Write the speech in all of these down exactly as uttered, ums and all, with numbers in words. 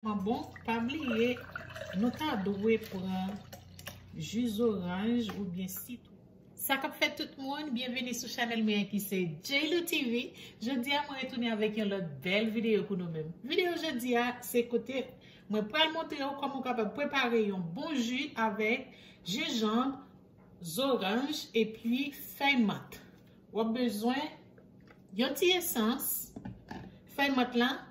Bon, pa bliye, nou ta dwe pran ji zoranj oubyen sitwon. Sa k ap fèt tout moun, byenveni sou chanèl mwen an ki se J L O T V. Jodi a, mwen retounen avèk yon lòt bèl videyo pou nou menm. Videyo jodi a, se kote mwen pral montre w kòman w kapab prepare yon bon ji avèk jenjanm, zoranj epi fèy mant. W ap bezwen yon ti esans, fèy mant lan,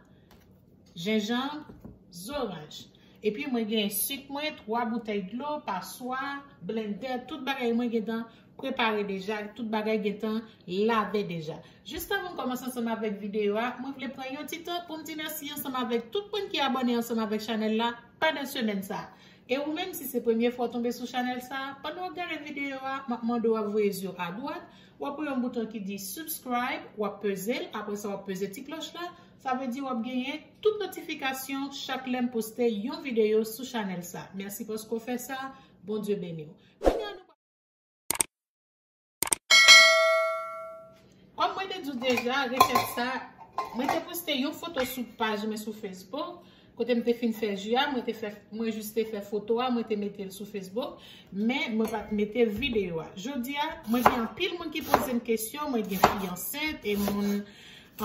jenjanm, zoranj. Epi mwen gen sik mwen, twa boutèy dlo, paswa, blendè, tout bagay mwen gentan prepare deja, tout bagay gentan lave deja. Jis avan m kòmanse ansanm avèk videyo a, mwen vle pran yon ti tan pou m di mèsi ansanm avèk tout moun ki abòne ansanm avèk chanèl la pandan semèn sa a. E ou menm, si se premye fwa w tonbe sou chanèl sa a, pandan w ap gade videyo a, m ap mande w ap voye zye w adwat, w ap wè yon bouton ki di subscribe, w ap peze l, apre sa w ap peze ti klòch la, sa vle di w ap genyen tout notifikasyon chak lè m poste yon videyo sou chanèl sa. Mèsi paske w fè sa, Bondye beni w. Kounye a nou Kòm mwen te di w deja, resèt sa, mwen te poste yon foto sou paj mwen sou Facebook. Kote m te fin fè ji a, mwen te fè, mwen jis te fè foto a, mwen te mete l sou Facebook. Men mwen pa t mete videyo a. Jodi a, mwen gen anpil moun ki poze m kesyon, mwen gen fi ansent, e moun,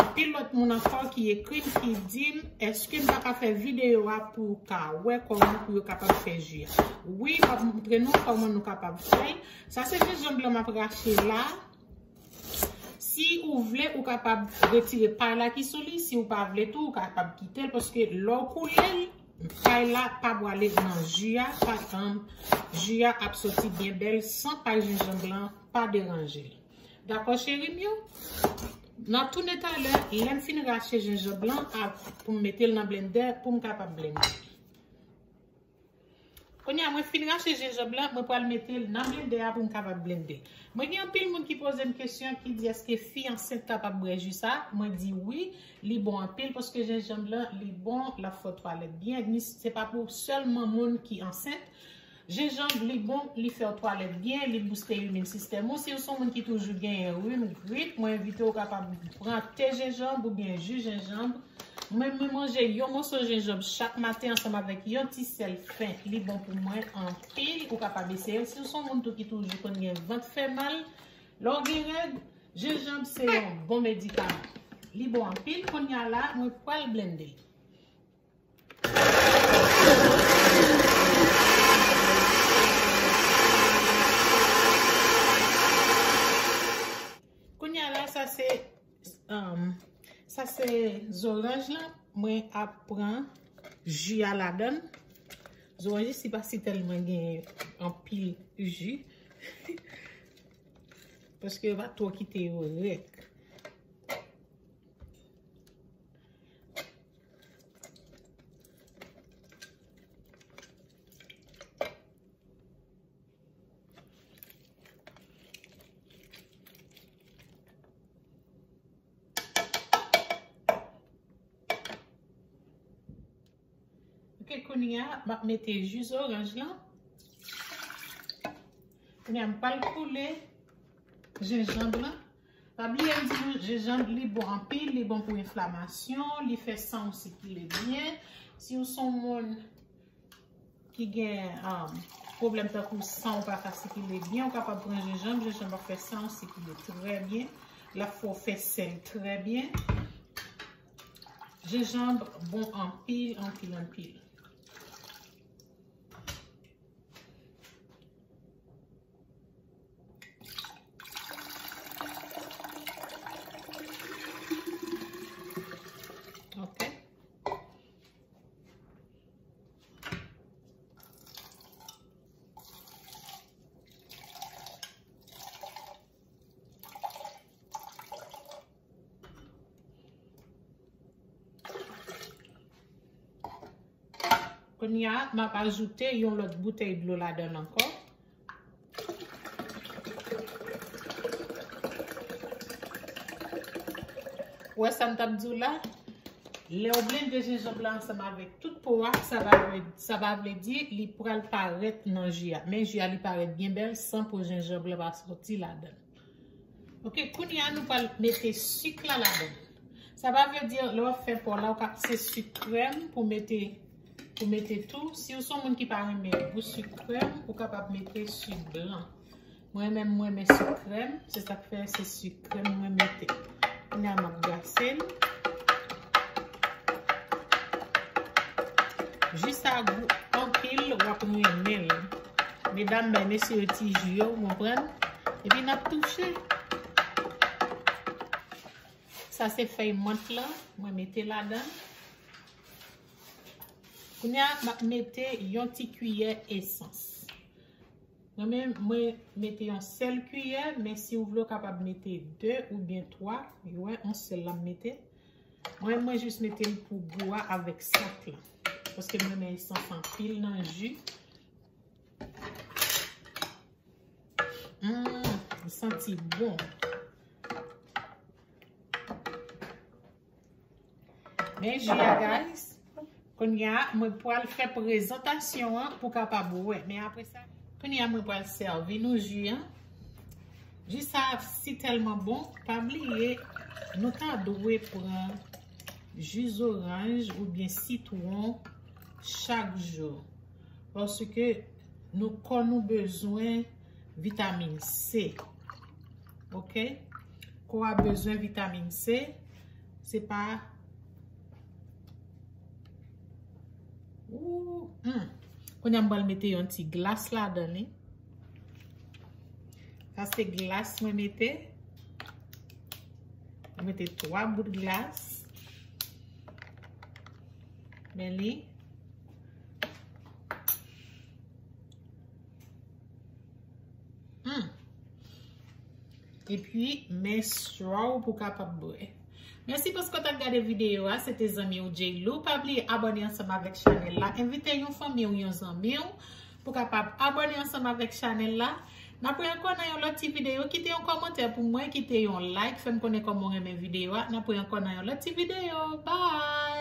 anpil lòt moun ankò ki ekri m, ki di m, èske m pa ka fè videyo a pou w ka wè kòman pou yo kapab fè ji a. Wi, m ap montre nou kòman nou kapab fè l. Sa se jenjanm blan m ap rache la. Si ou vle, ou kapab retire pay la ki sou li. Si ou pa vle tou, ou kapab kite l, paske lè w koule l, pay la pa pwale nan ji a, pa tann ji a ap soti byen bèl san pay jenjanm blan pa deranje l. Dakò, cheri m yo? N a tounen talè, lè m fin rache jenjanm blan a, pou m mete l nan blendè, pou m kapab blende. Kounye a, mwen fin rache jenjanm lan, mwen pral mete l nan blendè a pou m kapab blende. Mwen gen anpil moun ki poze m kesyon, ki di èske fi ansent kapab bwè ji sa? Mwen di wi, li bon anpil paske jenjanm lan, li bon, l ap fè w twalèt byen. Ni se pa pou sèlman moun ki ansent. Jenjanm, li bon, li fè w twalèt byen, li bouste imin sistèm ou. Si w se yon moun ki toujou genyen rim, grip, mwen envite w kapab pran te jenjanm oubyen ji jenjanm. Mwen, mwen manje yon moso jenjanm chak maten ansanm avèk yon ti sèl fen. Li bon pou mwen anpil. Ou kapab eseye l. Si w se yon moun tou ki toujou konn gen vant fè mal, lè w gen règ, jenjanm se yon bon medikaman. Li bon anpil. Kounye a la, mwen pral blende. Kounye a la, sa se, um, sa se zoranj lan. Mwen ap pran ji a ladan l. Zoranj isi pa si tèlman gen anpil ji. Paske yo pa twò kite yo rèk. Ok, kounye a, m ap mete ji zoranj lan. Kounye a, m pral koule jenjanm lan. Pa bliye m di nou, jenjanm, li bon anpil, li bon pou enflamasyon, li fè san w sikile byen. Si w se yon moun ki gen, um, pwoblèm tankou san w pa ka sikile byen, ou kapab pran jenjanm, jenjanm ap fè san w sikile trè byen, l ap fè w fè sèl trè byen. Jenjanm bon anpil, anpil, anpil. Ok. Kounye a, m ap ajoute yon lòt boutèy dlo ladan l ankò. Ou wè sa m t ap di w la? Lè w blende jenjanm lan ansanm avèk tout po a, sa va vle, sa va vle di li pral parèt nan ji a. Men ji a, li parèt byen bèl san po jenjanm lan pa soti ladan l. Ok, kounye a nou pral mete sik la ladan. Sa pa vle di lè w ap fè po la, ou ka se sik krèm pou mete Ou mete tou, si w se yon moun ki pa renmen gou sik krèm, ou kapab mete sik blan. Mwen menm, mwen renmen sik krèm, se sa k fè se sik krèm mwen mete. Kounye a m ap brase l. Ji sa gou anpil, w ap renmen l. Medam, bay mesye yo ti ji yo, ou konprann? Epi n ap touche. Sa se fèy mant lan, mwen mete ladan. Kounye a, m ap mete yon ti kiyè esans. Mwen menm, mwen mete yon sèl kiyè, men si w vle, w kapab mete de oubyen twa. Ou wè, yon sèl la m mete. Mwen, mwen jis mete l pou gou a avèk sant lan. Paske mwen renmen esans anpil nan ji. Hum, li santi bon. Men ji a, guys. Kounye a, mwen pral fè prezantasyon an pou kapab wè. Men apre sa, kounye a, mwen pral sèvi nou ji an. Ji sa si tèlman bon, pa bliye, nou ta dwe pran ji zoranj oubyen sitwon chak jou. Paske nou kò nou bezwen vitamin C. Oke? Kò a bezwen vitamin C. Se pa Ooh, hmm. Kounye a m pral mete yon ti glas ladan li. Sa se glas mwen mete. Mwen mete twa bout glas. Men li. Hmm. Epi, men straw pou kapab bwè. Mèsi paske w t ap gade videyo a. Se te zanmi w J Lou. Pa bliye abòne ansanm avèk chanèl la. Envite yon fanmi w, yon zanmi w pou kapab abòne ansanm avèk chanèl la. N ap wè ankò nan yon lòt ti videyo. Kite yon kòmantè pou mwen, kite yon like, fè m konnen kòman w renmen videyo a. N ap wè ankò nan yon lòt ti videyo. Bye!